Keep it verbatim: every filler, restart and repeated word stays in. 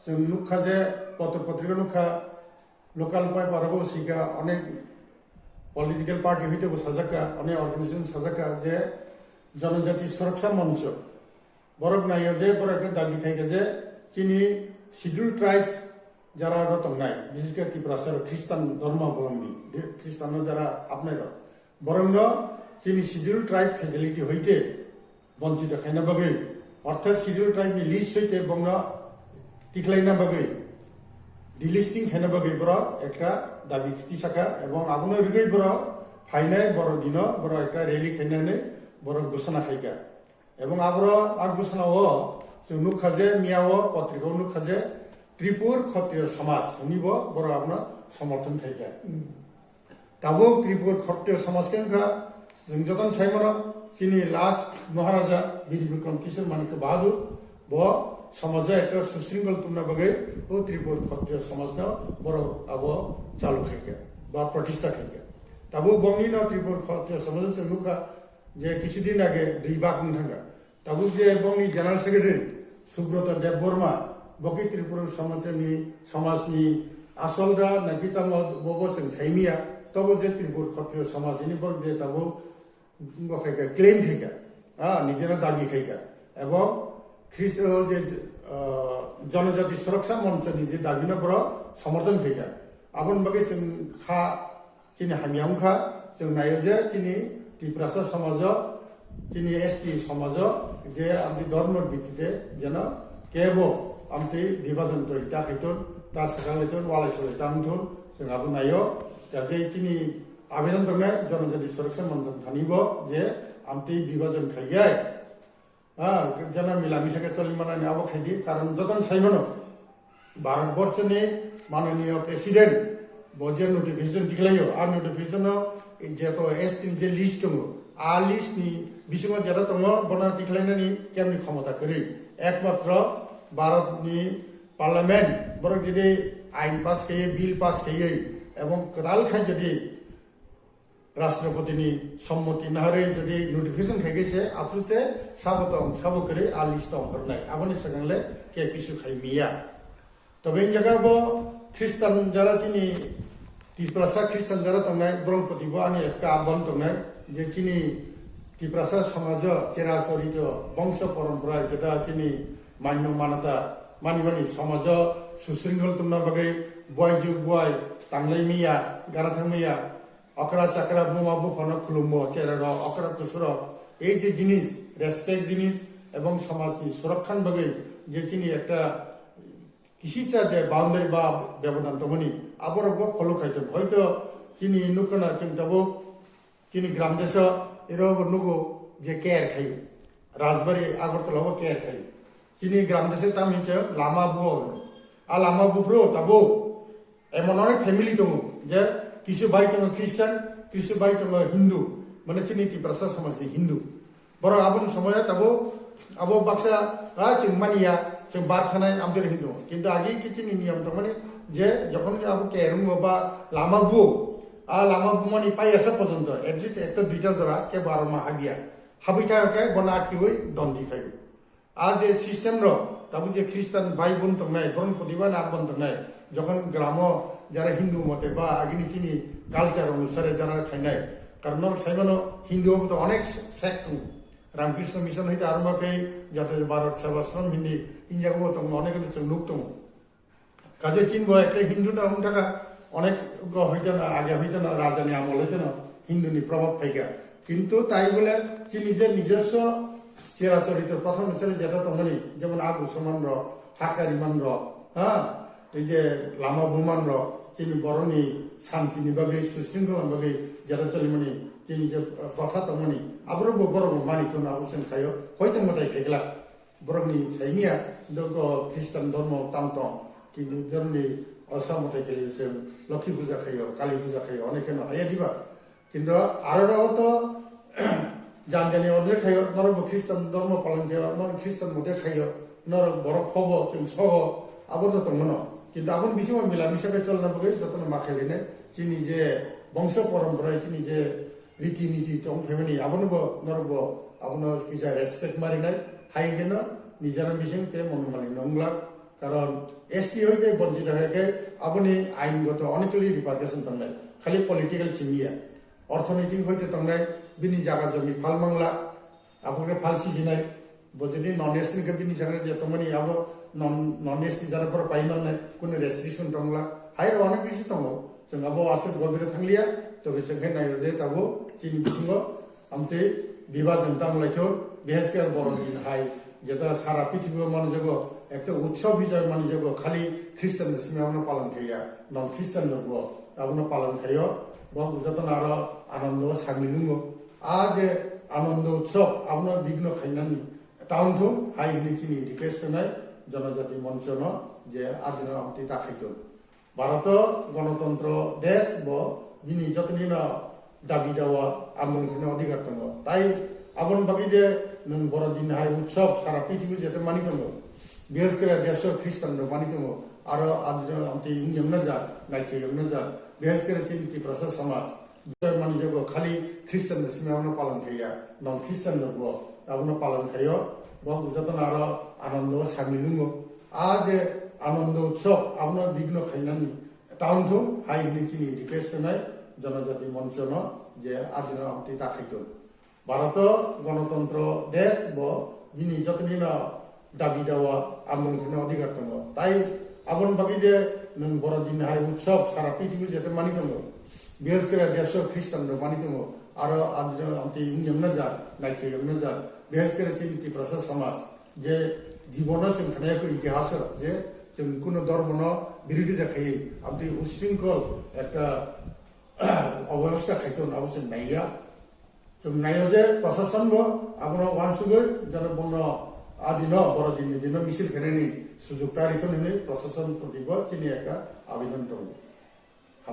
Chwng nukha je, potro potrika nukha, local paper rogo sika, onek political party hoite bo sajakha, onek organization sajakha je Janajati Suraksha Mancho. Borok naio je, borok ekta dabi khaikha je chini Scheduled Tribes jara ro tongnai, bises khe Tiprasa rok Christian dhormo abolombi, Christian no jara apnai rok, borok no chini Scheduled Tribe facility hoite bonchito khaina bagwi, orthat Scheduled Tribe ni list hoite bongno tikhlaina bagwi, delisting khaina bagwi borok ekta dabi tisakha, ebong abono rigwi borok phainai borok dino borok ekta rally khainani borok ghosona khaikha. Ebong aboro a ghosona o chwng nukha je, miya o potrika o nukha je Tripur Khotriyo Samaj hwnwi bo borok abono somorthon khaikha. Tabuk Tripur Khotriyo Samaj khe wngkha, chwng jotono sai mano, chini last Maharaja Bir Bikram Kishore Manikya Bahadur, bo somajo ekta susringol tubuna bagwi o Tripur Khotriyo Samajno borok abo chalu khaikha ba pratistha khaikha. Tabuk bongni no Tripur Khotriyo Samaj chwng nukha je kichu din age dui bak wng thangkha. Tabuk je bongni General Secretary Subrata Debbarma, bo khe Tripura Samajni, Samajni asol da naki tamo bobo chwng saimiya, tobo je Tripura Khotriyo Samajni borok je tabuk wngkha khaikha, claim khaikha, ah, nijera dabi khaikha, ebong Christ, oh, je, ah, Janajati Suraksha Manchoni je dabino borok somorthon khaikha. Aboni bagwi chwng kha Chini hamya wngkha, chwng naio je chini Tiprasa somajo, chini S T somajo je amtwi dhormo bhittite jeno kebo amtwi bibhajon toiri ta khaiton, ta swkang laiton, walai solai ta wngthon, chwng abo naio. Tabjai chini abedon tongnai Janajati Suraksha Manchon thani bo je amtwi bibhajon khaiyai. Ah, jana mila misa khe choli manani abo khaidi, karon jotono sai mano. Bharat Borso ni mananiya President bo je notification tikhlaio, a notification o je to S T ni je list tongo, a list ni bisingo jeta tongo, bono tikhlainani kemni khomota kwrwi. Ekmatro Bharat ni Parliament borok jodi ain pass khaiwi, bill pass khaiwi, ebong kwtal khai jodi Rashtrapati ni sommoti naharwi jodi notification khai khe se, aphuru se sabo tong, sabo kwrwi a list tong hornai. Aboni swkang le khe kisu khai miya. Tobe in jaga bo Christian jara chini Tiprasa Christian jara tongnai, borok proti bo ani ekta abon tongnai, je chini Tiprasa somajo chera chorito bongso porompora jeta chini manno manata mani mani somajo susringol tongna bagwi buai ju buai tanglai miya, gara thang miya. Okra chakra buma buphano khulumbo, cherarok, okra kusurok, ei je jinis, respect jinis ebong somajni surokkhan bagwi je chini ekta kisisa je boundary ba bebodan tongmani, aborok bo follow khai tongo. Hoito chini nukha na chwng tabuk chini gram deso ero bo nugo je care khayo, Rajbari Agartala bo care khayo. Chini gram deso tam hinse lama buo, a lama buphuru tabuk Emon onek family tongo je kisu bai tongo Christian, kisu bai tongo Hindu, mane chini Tiprasa somajni Hindu. Borok aboni somoyo tabuk abo baksa, ah, chwng mani ya, chwng bar thanai amtwrwi hinwi tongo. Kintu agi khe chini niyom tongmani je jokhon khe abo kerungo ba lama buo, a lama bumani paiyasa porjonto at least ekta duita jora khe aro ma habya. Habwi thangkha khe bono atkiwi dondi khaio. A je system rok, tabuk je Christian bai bun tongnai, boron kotibani abon tongnai, jokhon gramo jara Hindu mote ba agini chini culture onusare jara khainai, karon norok saimano Hindu bo to onek sect tongo, Ramakrishna Mission hoite aromba khe jato Bharat Sevashram hindi injago bo tongo, onek khe chwng nuk tongo. Kaje chini bo ekta Hindu no wng thaka, onek go hoito no, age hoito no, raja ni amol hoito no, Hindu ni probab phaikha. Kintu tai bole chini je nijoswo chera chorito prothom sele jeta tongmani, jemon a Musulman rok, Hakariman rok, ha, tei je lama buman rok, chini borok ni santi ni bagwi, susringkol ni bagwi jeta cholimani, chini je, eh, kotha tongmani, aborok bo borok bo mani thun abo chwng khaio, hoito mwtai khaikla. Borokni saimia dogo Christian dormo tang tong, kintu dorni osa mote kele se Lokhi puja khayo, Kali puja khayo, onek kheno haya diba. Kintu aro ro to jam jani order khayo, norok bo Christian dormo palan khayo, norok Christian mote khayo, norok borok khobo chwng sogo, abo to tongmano. Kintu abon bisingo mila misa bai cholna bagwi jotono ma khailene chini je bongso porompora chini je riti niti tong phaimani, abono bo norok bo abono kisa respect marinai, hai hwnkhe no nijera bising tei mono mali nongla. Karon S T hoite bonchito hai khe aboni aingoto onek kali repercussion tongnai, khali political simi ya, orthonoitik hoite tongnai, bini jaga jomi phal mangla, abo khe phal sijinai, bo jodi non S T ni khe bini jaga je tongmani abo non, non S T jara pora pai mannai, kunu restriction tongla, hai rok onek bisi tongo, chwng abo aswk gobire thangliya, tobe chwng khe naio je tabuk chini bisingo amtwi bibajwng tang laikho, bihaske borok din hai jeta sara prithibi o manjago, ekta utsav bijoy manjago, khali Christian ni simi abono palan khaiya, non Christian rok bo abono palan khaio, bo jotono aro anando o sami nungo. A je anando utsav abono bigno khainani taung thung hai hwnwi chini request khainai Janajati Moncho no je adino amtwi ta khaitong. Bharat o gonotontro desh bo bini jotoni no dabi dawa amung kheno adhikar tongo. Tai aboni bagwi de nwng boro din hai utsav sara prithibi jete mani tongo. Bihaske desh o Christian rok mani tongo. Aro aboni amtwi wng yangna ja, naithok yangna ja. Bihaske chini Tiprasa samaj. Jai mani jago khali Christian ni simi abono palan khaiya, non Christian rok bo abono palan khaio, bo jotono aro anando o sami nungo. A je anando utsav abono bigno khainani taung thung hai hwnwi chini request khainai Janajati Moncho no je adino amtwi ta khaitong. Bharat o gonotontro desh bo bini jotoni no dabi dawa amung kheno adhikar tongo. Tai aboni bagwi de nwng boro din hai utsav sara prithibi jete mani tongo. Bihaske desh o Christian rok mani tongo. Aro aboni amtwi wng yangna ja, naithok yangna ja. Bihaske chini Tiprasa samaj je jibono chwng khnai ko itihas o je chwng kuno dhormo no birodhi da khaiwi amtwi usringkol ekta obobostha khaito abo chwng naiya. Chwng naio je prasasonbo abono uansugwi jeno bono a dino, boro dinni dino misil khainani sujuk ta rithon hwnwi prasason proti bo chini ekta abedan tongo.